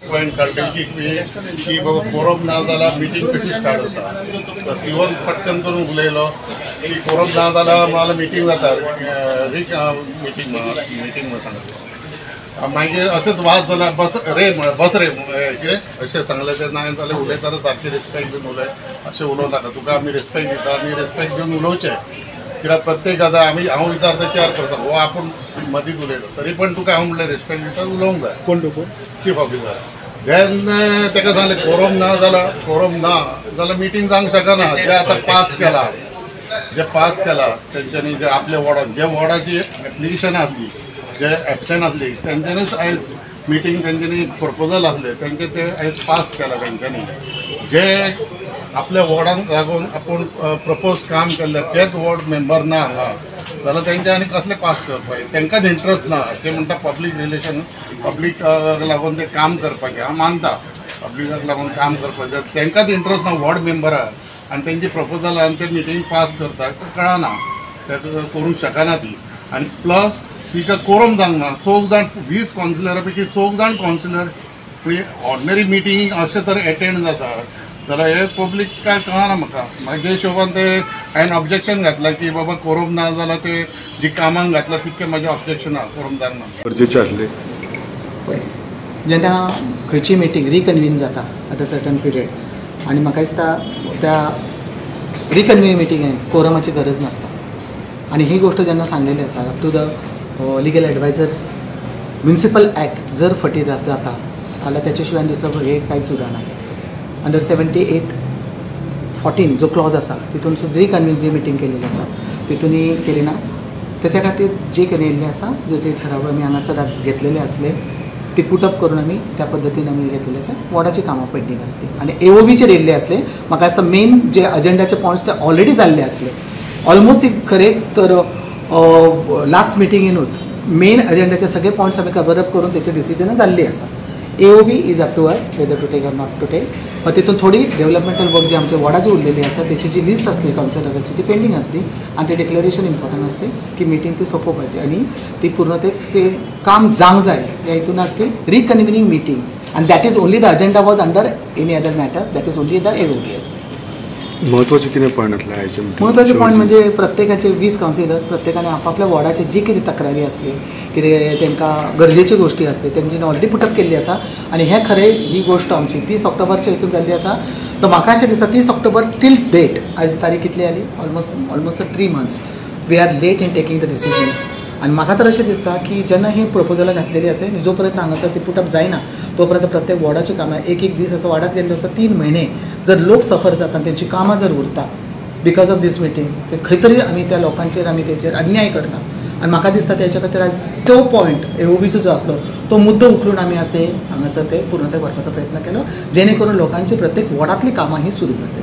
Point काडले की बाबा कोरम ना जाल्यार मिटींग कशी स्टार्ट जाता. सिवन पटकन करून उलयलो की कोरम ना जाल्यार म्हळ्यार मिटींग जाता, मिटींग म्हणून सांगता. मागीर अशेंच वाद जाल्यार बस रे म्हळ्यार बस रे कितें अशें सांगलें. तें ना जाल्यार उलयतना सारकें रिस्पेक्ट दिवन उलय, अशें उलोवं नाका. तुका आमी रिस्पेक्ट दिता आनी रिस्पेक्ट दिवन उलोवचें, कित्याक प्रत्येक गजाल आमी हांव विचारता चार करता हो आपूण मदींच उलयता, तरी पण तुका हांव म्हणल्यार रिस्पेक्ट दिता उलोवंक जाय. कोण तुका? Chief officer. जेन्ना ताका सांगलें कोरम ना जाल्यार, कोरम ना जाल्यार मिटींग जावंक शकना. जे आतां पास केला, जे पास केला तेंच्यांनी, जे आपल्या वॉर्डान जे वॉर्डाची एप्लिकेशन आसली, जे एबसेंट आसली तेंच्यांनीच आयज मिटींग, तेंच्यांनी प्रपोजल आसले तेंचे ते आयज पास केला तेंच्यांनी. जे आपल्या वॉर्डांक लागून आपूण प्रपोज काम केल्लें तेच वॉर्ड मेंबर ना हांगा जाल्यार तेंच्या आनी कसलें पास करपाचें, तांकांच इंट्रस्ट ना. ते म्हणटा पब्लीक रिलेशन, पब्लीक लागून ते काम करपाचें. हांव मानता पब्लिकाक लागून काम करपाचें, तांकांच इंट्रस्ट ना वॉर्ड मेंबराक आनी तेंची प्रपोजल आनी ते मिटींग पास करता कळना, ते करूंक शकना ती. आनी प्लस तिका कोरम जावंक ना. 4 जाण 20 कावन्सिलरा पैकी 4 जाण कावन्सिलर ऑर्डिनरी मिटींग अशें तर एटेंड जाता जाल्यार हे पब्लीक काय कळना म्हाका. म्हाजे हिशोबान ते हांवें ऑब्जेक्शन घातलां की बाबा कोरम ना जाल्यार ते जी कामाक घातलां तितकें म्हाजें ऑब्जेक्शन आहा, कोरम जावंक ना. गरजेचें आसलें पळय जेन्ना खंयची मिटींग रिकन्वीन जाता एट अ सर्टन पिरियड, आनी म्हाका दिसता त्या रिकन्वीन मिटिंगेक कोरमाची गरज नासता. आनी ही गोश्ट जेन्ना सांगलेली आसा up to the legal advisors, municipal act जर फटी जाता जाल्यार त्याच्या शिवाय दुसरो हे कांयच उरना. अंडर 78(14) जो क्लॉज आसा तितून सुद्दां रिकन्वीन जी मिटींग केलेली आसा तितूनय केली ना. त्याच्या खातीर जे केलेले आसा, जे ते ठराव आमी हांगासर आज घेतलेले आसले ते पुटअप करून आमी त्या पद्दतीन आमी घेतलेले आसा. वॉर्डाची कामां पेंडींग आसली आनी एओबीचेर येयल्ले आसले. म्हाका दिसता मेन जे अजेंडाचे पॉयंट्स ते ऑलरेडी जाल्ले आसले ऑलमोस्ट. ती खरें तर लास्ट मिटिंगेनूच मेन अजेंडाचे सगळे पॉयंट्स आमी कवर अप करून तेचे डिसिजनां जाल्ली आसा. AOB is up to us whether to take or not to take. पण तितून थोडी डेव्हलपमेंटल वर्क जी आमच्या वॉर्डाची उरलेली आसा तेची जी लिस्ट आसली कावन्सिलराची ती पेंडींग आसली आनी ते डिक्लेरेशन इम्पॉर्टंट आसलें की मिटींग ती सोंपोवपाची आनी ती पूर्ण ते काम जावंक जाय ह्या हितून आसली रिकन्विनींग मिटींग. आनी that is only the agenda was under any other matter, that is only the AOB आसली. महत्वाचे कितें पॉयंट आसले आयचे? महत्वाचे पॉयंट म्हणजे प्रत्येकाचे 20 कावन्सिलर प्रत्येकाने आपापल्या वॉर्डाचे जी कितें तक्रारी आसली, कितें तांकां गरजेच्यो गोश्टी आसल्यो तेंच्यांनी ऑलरेडी पुटअप केल्ली आसा. आनी हें खरें ही गोश्ट आमची 30 ऑक्टोबरच्या हितून जाल्ली आसा. तर म्हाका अशें दिसता 30 ऑक्टोबर टील डेट आयज तारीख कितली आली, almost 3 months we are late in taking the decisions. आनी म्हाका तर अशें दिसता की जेन्ना ही प्रपोजलां घातलेली आसा जो पर्यंत हांगासर ती पुटअप जायना तो पर्यंत प्रत्येक वॉर्डाची कामां एक एक दीस असो वाडत गेल्लो आसा. 3 म्हयने जर लोक सफर जाता आनी तेंची कामां जर उरता because of these meeting, ते खंय तरी आमी त्या लोकांचेर आमी तेचेर अन्याय करता. आनी म्हाका दिसता तेच्या खातीर आयज तो पॉयंट एओबीचो जो आसलो तो मुद्दो उखलून आमी आज ते हांगासर ते पूर्णत्वाक व्हरपाचो प्रयत्न केलो, जेणे करून लोकांची प्रत्येक वॉर्डांतली कामां ही सुरू जातली.